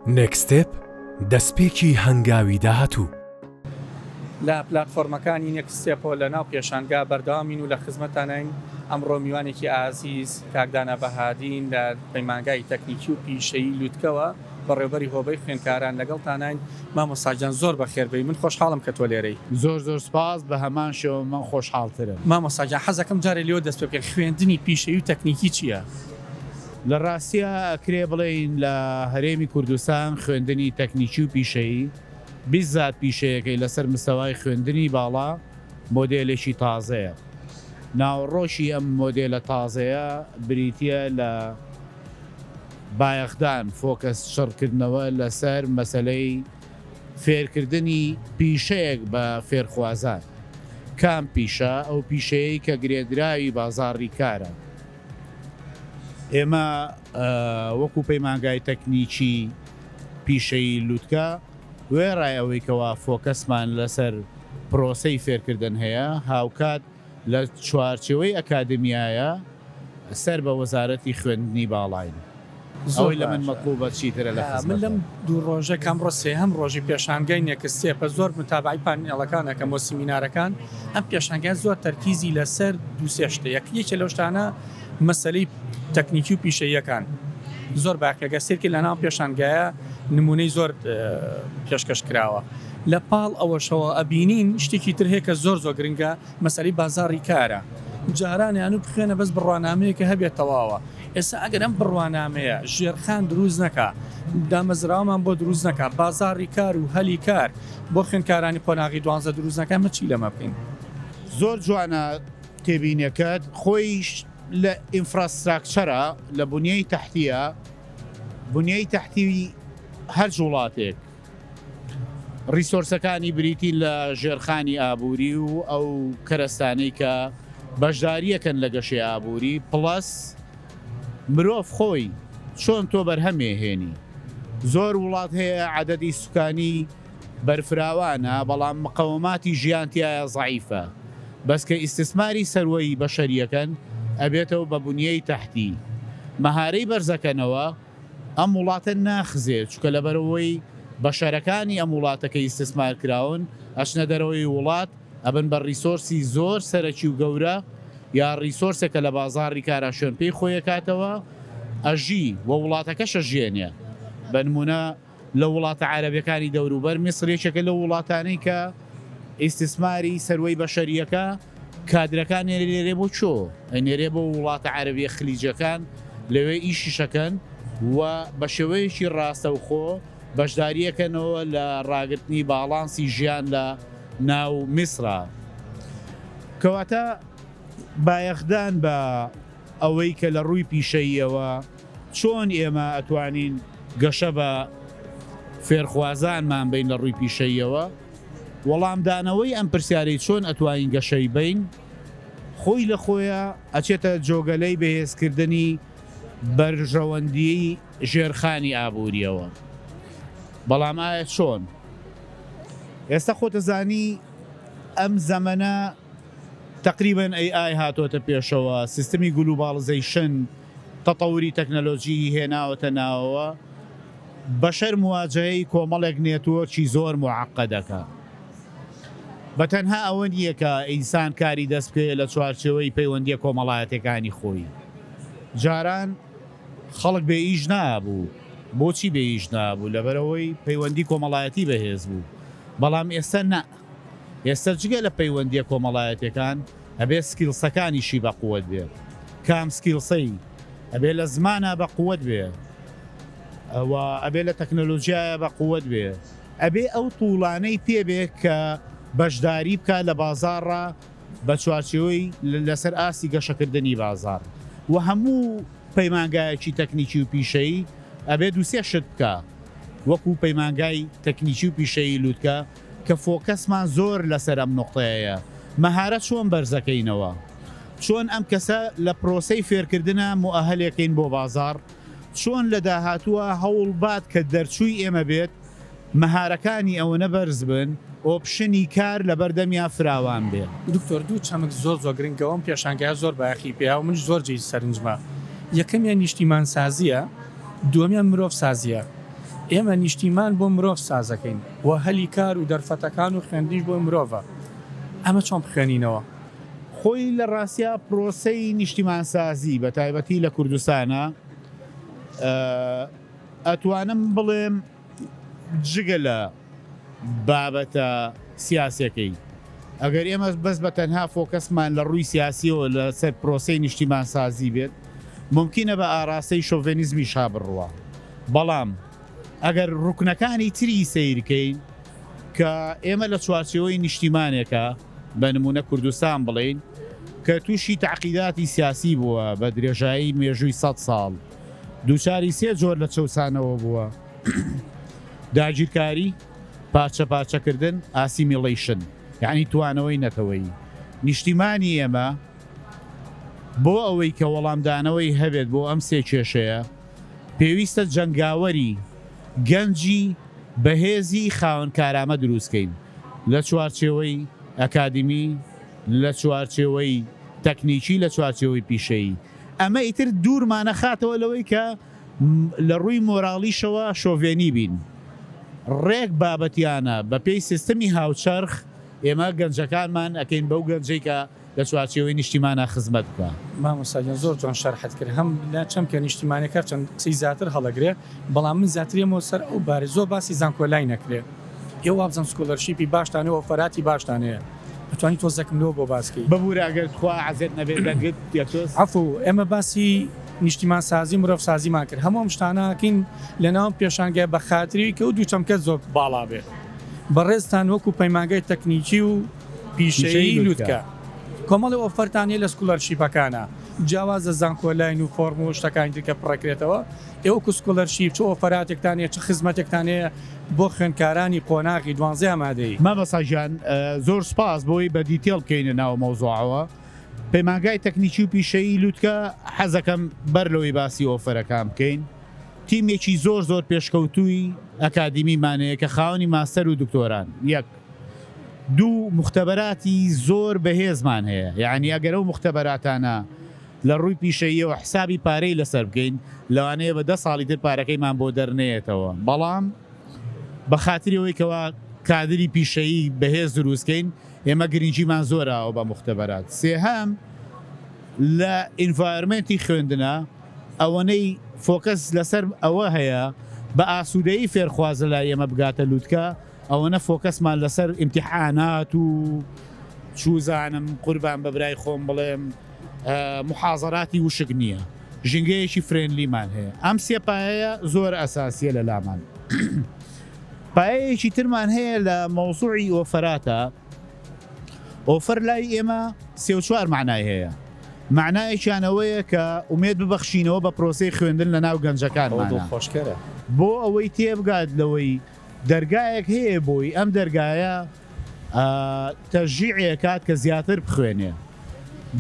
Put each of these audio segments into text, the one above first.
Next Step، دەستپێکی هەنگاوی داهاتوو. لە پلاتفۆرمەکانی Next Step ەوە لە ناو پێشانگا بەردەوامین و لە خزمەتتانین، ئەمڕۆ میوانێکی ئازیز کاک دانا بەهادین لە پەیمانگای تەکنیکی و پیشەیی لوتکەوە بەڕێوبەری هۆبەی خوێندکاران لەگەڵتانین. مامۆستا گیان زۆر بەخێر بێی من خۆشحاڵم کە تۆ لێرەی. زۆر زۆر سوپاس بەهەمان شێوە من خۆشحاڵترم. مامۆستا گیان حەزەکەم جارێ لێوە دەست پێ بکەین خوێندنی پیشەیی و تەکنیکی چیە؟ لە ڕاستیا ئەکرێ بڵێین لە هەرێمی کوردستان خوێندنی تەکنیکی و پیشەیی بیزات پیشەیەکەی لەسەر مستەوای خوێندنی باڵا مۆدێلێکی تازەیە. ناوەڕۆکی ئەم مۆدێلە تازەیە بریتیە لە بایەخدان، focus چڕکردنەوە لەسەر مەسەلەی فێرکردنی پیشەیەک بە فێرخوازان. کام پیشە؟ ئەو پیشەیەی کە گرێدراوی بازاڕی کارە. ئێمە وەکو پەیمانگای تەکنیکی پیشەیی لوتکە، وێڕای ئەوەی کەوا focus مان لەسەر پرۆسەی فێرکردن هەیە، هاوکات لە چوارچێوەی ئەکادمیایە سەر بە وەزارەتی خوێندنی باڵاین. زۆر ئەوەی لە من باشە. مەتڵوبە چیترە لە من لەم خزمەتم. دوو ڕۆژە کە ئەمڕۆ سێهەم ڕۆژی پێشانگای Next Step ە زۆر متابەعەی پانێڵەکان ئەکەم و سیمینارەکان، ئەم پێشانگایە زۆر تەرکیزی لەسەر دوو سێ شتە، یەک یەکێ لەو شتانە مەسەلەی تەکنیکی و پیشەییەکان زۆر باقیە گەر سەیرکەی لەناو پێشانگایە نمونەی زۆر پێشکەش کراوە لە پاڵ ئەوەشەوە ئەبینین شتێکی تر هەیە کە زۆر زۆر گرنگە مەسەلەی بازاڕی کارە جاران یانو بخوێنە بەس بڕوانامەیەکە هەبێت تەواوە ئێستا ئەگەر ئەم بڕوانامەیە ژێرخان دروست نەکا دامەزراوەمان بۆ دروست نەکا بازاڕی کار و هەلی کار بۆ خوێندکارانی قۆناغی دوانزە دروست نەکا ئێمە چی لەمە بکەین؟ زۆر جوانە تێبینیەکەت، خۆیش لە infrastructure ە، لە بنیەی تەحتیە، بنیەی تەحتی هەرچ وڵاتێک resource ەکانی بریتین لە ژێرخانی ئابووری و ئەو کەرەستانەی کە بەشداریەکەن لە گەشەی ئابووری plus مرۆڤ خۆی چۆن تۆ بەرهەمێ هێنی زۆر وڵات هەیە عەدەدی سوکانی بەرفراوانە بەڵام مقەوەماتی ژیان تیایا زەعیفە بەس کە ئیستسماری سەروەی بەشەریەکەن ئەبێتەوە بە بنیەی تەحتی مەهارەی بەرزەکەنەوە ئەم وڵاتە ناخزێ چونکە لەبەرئەوەی بەشەرەکانی ئەم وڵاتە کە ئیستسمار کراون ئەچنە دەرەوەی وڵات ئەبن بە resource ی زۆر سەرەکی و گەورە یا resource ێکە لە بازاڕی کارا شوێن پێی خۆی ئەکاتەوە ئەژی و وڵاتەکەش ئەژیێنێ بە نمونە لە وڵاتە عەرەبیەکانی دەوروبەر، میسر یەکێکە لەو وڵاتانەی کە ئیستیسماری سەروەی بەشەریەکە کادرەکان ئەنێرێ بۆ کوێ؟ ئەنێرێ بۆ وڵاتە عەرەبیە خلیجەکان لەوێ ئیشیش ئەکەن و بە شێوەیەکی ڕاستەوخۆ بەشداریەکەنەوە لە ڕاگرتنی باڵانسی ژیان لە ناو میسرا. کەواتە بایەخدان بە ئەوەی کە لە ڕووی پیشەییەوە چۆن ئێمە ئەتوانین گەشە بە فێرخوازانمان بەین لە ڕووی پیشەییەوە؟ وەڵامدانەوەی ئەم پرسیارەی چۆن ئەتوانین گەشەی بەین خۆی لە خۆیا ئەچێتە جۆگەلەی بەهێزکردنی بەرژەوەندیی ژێرخانی ئابوورییەوە. بەڵام ئایا چۆن؟ ئێستا خۆتەزانی ئەم زەمەنە تەقریبەن AI هاتۆتە پێشەوە، سیستمی globalization تەتەوری تەکنەلۆجیی هێناوەتە ناوەوە، بەشەر مواجەهەی کۆمەڵێک network ی زۆر موعەقەدەکا. بە تەنها ئەوە نییە کە ئینسان کاری دەست بکەوێت لە چوارچێوەی پەیوەندییە کۆمەڵایەتیەکانی خۆی. جاران خەڵک بێ ئیش نابوو. بۆچی بێ ئیش نابوو؟ لەبەرئەوەی پەیوەندی کۆمەڵایەتی بەهێز بوو. بەڵام ئێستا نا. ئێستا جگە لە پەیوەندیە کۆمەڵایەتیەکان ئەبێ skills ەکانیشی بە قوەت بێت کام skills ەی ئەبێ لە زمانا بە قوەت بێ و ئەبێ لە تەکنەلۆجیایە بە قوەت بێ ئەبێ ئەو tool انەی پێ بێ کە بەشداری بکا لە بازاڕا بە چوارچێوەی لەسەر ئاستی گەشەکردنی بازاڕ و هەموو پەیمانگایەکی تەکنیکی و پیشەیی ئەبێ دووسێ شت بکا وەکو پەیمانگای تەکنیکی و پیشەیی لوتکە کە focus مان زۆر لەسەر ئەم نوقتەیەیە، مەهارەت چۆن بەرزەکەینەوە؟ چۆن ئەم کەسە لە پرۆسەی فێرکردنا موئەهەلێکەین بۆ بازاڕ؟ چۆن لە داهاتووا هەوڵبات کە دەرچووی ئێمە بێت مەهارەکانی ئەوەنە بەرز بن option ی کار لەبەردەمیا فراوان بێ؟ دکتۆر دوو چەمک زۆر زۆر گرنگە و ئەم پێشانگایە زۆر بایەخی پێیە و منیش زۆر جێی سەرنجمە، یەکەمیان نیشتیمانسازییە، دووەمیان مرۆڤسازییە. ئێمە نیشتیمان بۆ مرۆڤ سازەکەین و هەلی کار و دەرفەتەکان و خوێندنیش بۆ مرۆڤە. ئەمە چۆن بخوێنینەوە؟ خۆی لە ڕاستیا پرۆسەی نیشتیمانسازی بە تایبەتی لە کوردستانا ئەتوانم بڵێم جگە لە بابەتە سیاسەکەی ئەگەر ئێمە بەس بە تەنها فۆکەسمان لە ڕووی سیاسیەوە لەسەر پرۆسەی نیشتیمانسازی بێت مومکینە بە ئاراستەی شۆڤێنیزمیشا بڕوا بەڵام ئەگەر ڕوکنەکانی تری سەیر کەین کە ئێمە لە چوارچێوەی نیشتیمانێکا بە نموونە کوردستان بڵێین کە تووشی تەعقیداتی سیاسی بووە بە درێژایی مێژووی سەد ساڵ دووچاری سێ جۆر لە چەوسانەوە بووە داگیرکاری، پارچە پارچەکردن، assimilation، یانی توانەوەی نەتەوەیی. نیشتیمانی ئێمە بۆ ئەوەی کە وەڵامدانەوەی هەبێت بۆ ئەم سێ کێشەیە پێویستە جەنگاوەری گەنجی بەهێزی خاوەن کارامە دروست کەین لە چوارچێوەی ئەکادیمی، لە چوارچێوەی تەکنیکی، لە چوارچێوەی پیشەیی. ئەمە ئیتر دوورمانەخاتەوە لەوەی کە لە ڕووی مۆراڵیشەوە شۆڤێنی بین. ڕێک بابەتیانە بە پێی سیستمی هاوچەرخ ئێمە گەنجەکانمان ئەکەین بەو گەنجەی کە لە چوارچێوەی نیشتیمانا خزمەت بکا. مامۆستا گیان زۆر جوان شەرحت کرد هەم لە چەمکە نیشتیمانیەکە چەند قسەی زیاتر هەڵەگرێ بەڵام من زیاتر یەمەوە سەر ئەو بارەی زۆر باسی زانکۆلاین ئەکرێ ئێوە وابزانم scholarship ی باشتان هەیە offer اتی باشتان هەیە ئەتوانی تۆزەکم لەوە بۆ باس کەی. ببورە ئەگەر تخوا عەزێت نەبێت دەنگت یەک تۆز. عەفو ئێمە باسی نیشتیمان سازی مرۆڤ سازیمان کرد هەموو ئەم شتانە ئەکەین لەناو ئەم پێشانگای بە خاتری کە ئەو دوو چەمکە زۆر باڵا بێ بەڕێزتان وەکو پەیمانگای تەکنیکی و پیشەیی لوتکە کۆمەڵی offer تان هەیە لە scholarship ەکانا جیاواز لە زانکۆلاین و فۆرم و شتەکانی تر کە پڕەکرێتەوە ئێوە وەکو scholarship چ offer اتێکتان هەیە چ خزمەتێکتان هەیە بۆ خوێندکارانی قۆناغی دوانزەی ئامادەیی؟ مامۆستا گیان زۆر سوپاس بۆی بە detail بکەینە ناو مەوزوعەوە پەیمانگای تەکنیکی و پیشەیی لوتکە حەزەکەم بەر لەوەی باسی offer ەکان بکەین تیمێکی زۆر زۆر پێشکەوتووی ئەکادیمیمان هەیە کە خاوەنی ماستەر و دکتۆران یەک دوو موختەبەراتی زۆر بەهێزمان هەیە یەعنی ئەگەر ئەو موختەبەراتانە لە ڕووی پیشەییەوە حسابی پارەی لەسەر بکەین لەوانەیە بە دە ساڵی تر پارەکەیمان بۆ دەرنەیەتەوە بەڵام بە خاتری ئەوەی کەوا کادری پیشەیی بەهێز دروست کەین ئێمە گرنگیمان زۆر ئاوە بە موختەبەرات سێهەم لە environment ی خوێندنە ئەوەنەی focus لەسەر ئەوە هەیە بە ئاسوودەیی فێرخواز لەلای ئێمە بگاتە لوتکە ئەوەنە focus مان لەسەر ئیمتیحانات و چوزانم قوربان بە برای خۆم بڵێم موحازەراتی وشک نییە ژینگەیەکی friendly مان هەیە ئەم سێ پایەیە زۆر ئەساسیە لە لامان پایەیەکی ترمان هەیە لە مەوزوعی offer اتە offer لای ئێمە سێ و چوار معنای هەیە معنایەکیان ئەوەیە کە ئومێد ببەخشینەوە بە پرۆسەی خوێندن لە ناو گەنجەکانمانە خۆشکەرە بۆ ئەوەی تێبگات لەوەی دەرگایەک هەیە بۆی ئەم دەرگایە تەشجیعی ئەکات کە زیاتر بخوێنێ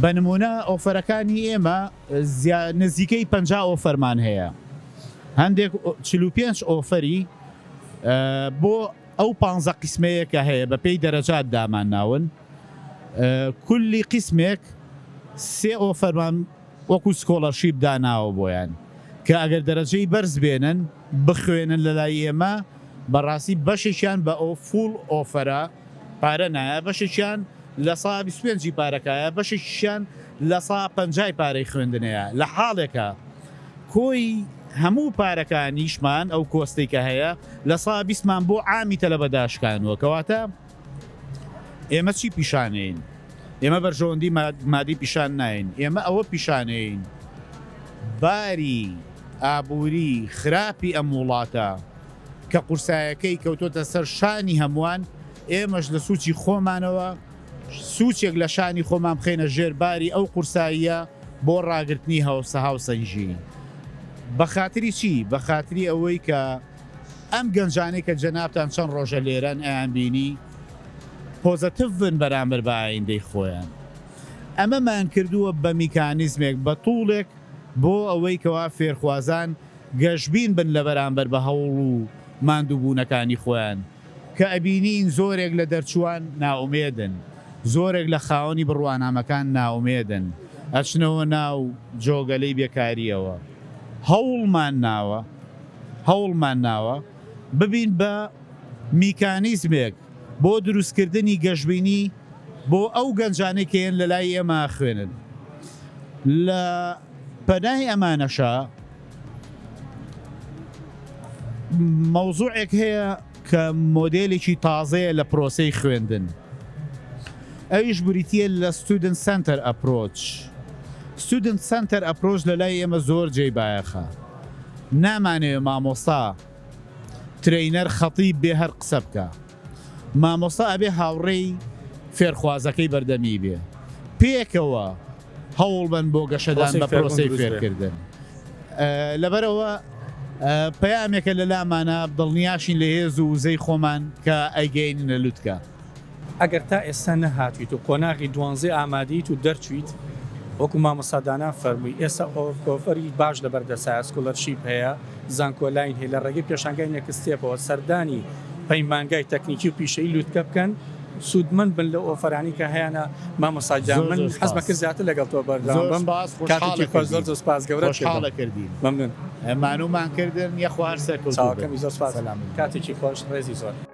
بە نمونە offer ەکانی ئێمە نزیکەی 50 offer مان هەیە هەندێک 45 offer ی بۆ ئەو پ قیسمەیە کە هەیە بە پێی دەرەجات دامان ناون کولی قیسمێک سێ offer مان وەکو scholarship داناوە بۆیان کە ئەگەر دەرەجەی بەرز بێنن بخوێنن لەلای ئێمە بەڕاستی بەشێکیان بە ئۆ full offer ە پارە نایە بەشێکیان لە سا 25 ی پارەکایە بەشێکیشیان لە سا پەنجای پارەی خوێندنەیە لە حاڵێکا کۆی هەموو پارەکانیشمان ئەو cost ەی کە هەیە لە سا بیستمان بۆ عامی تەلەبە داشکانوە کەواتە ئێمە چی پیشانەین؟ ئێمە بەرژەوەندی مادی پیشان ناین، ئێمە ئەوە پیشانەین باری ئابووری خراپی ئەم وڵاتە کە قورسایەکەی کەوتۆتە سەر شانی هەمووان، ئێمەش لە سوچی خۆمانەوە سوچێک لە شانی خۆمان بخەینە ژێر باری ئەو قورساییە بۆ ڕاگرتنی هاوسەنگی. بە خاتری چی؟ بە خاتری ئەوەی کە ئەم گەنجانەی کە جەنابتان چەند ڕۆژە لێرەن ئەیانبینی positive بن بەرامبەر بە ئایندەی خۆیان. ئەمەمان کردووە بە میکانیزمێک، بە tool ێک بۆ ئەوەی کەوا فێرخوازان گەشبین بن لە بەرامبەر بە هەوڵ و ماندووبوونەکانی خۆیان، کە ئەبینین زۆرێک لە دەرچووان نائومێدن، زۆرێک لە خاوەنی بڕوانامەکان نائومێدن، ئەچنەوە ناو جۆگەلەی بێکارییەوە. هەوڵمان ناوە، هەوڵمان ناوە. ببین بە میکانیزمێک بۆ دروستکردنی گەشبینی بۆ ئەو گەنجانەی کە یەن لەلای ئێمە ئەخوێنن. لە پەنای ئەمانەشا مەوزوعێک هەیە کە مۆدێلێکی تازەیە لە پرۆسەی خوێندن ئەویش بریتییە لە Student Center Approach. Student Center Approach لە لای ئێمە زۆر جێی بایەخە. نامانەوێ مامۆستا trainer خەتیب بێ هەر قسە بکا. مامۆستا ئەبێ هاوڕێی فێرخوازەکەی بەردەمی بێ. پێکەوە هەوڵبەن بۆ گەشەدان بە پرۆسەی فێرکردن. لەبەرئەوە پەیامێکە لە لامانە دڵنیاشین لە هێز و وزەی خۆمان کە ئەیگەیەنینە لوتکە. ئەگەر تا ئێستا نەهاتویت و قۆناغی دوانزەی ئامادەیت و دەرچویت وەکو مامۆستا دانا فەرمووی ئێستا offer ی باش لەبەر دەستایە scholarship هەیە زانکۆلاین هەیە لە ڕێگەی پێشانگای Next Step ەوە سەردانی پەیمانگای تەکنیکی و پیشەیی لوتکە بکەن سوودمەند بن لەو offer انەی کە هەیانە مامۆستا گیان زۆر من زۆر حەزمە سپاس کرد زیاتر لەگەڵ تۆ بەردەوام زۆر بم سپاس کاتێکی خۆشحاڵە خۆش زۆر کردین زۆر سپاس گەورەت کردم خۆشحاڵە کردین مەمنون مانوومان کردن یەخوا هەر سەرکەوتوو بن چاوەکەمی زۆر سپاس سەلامت بن. کاتێکی خۆش ڕێزی زۆر.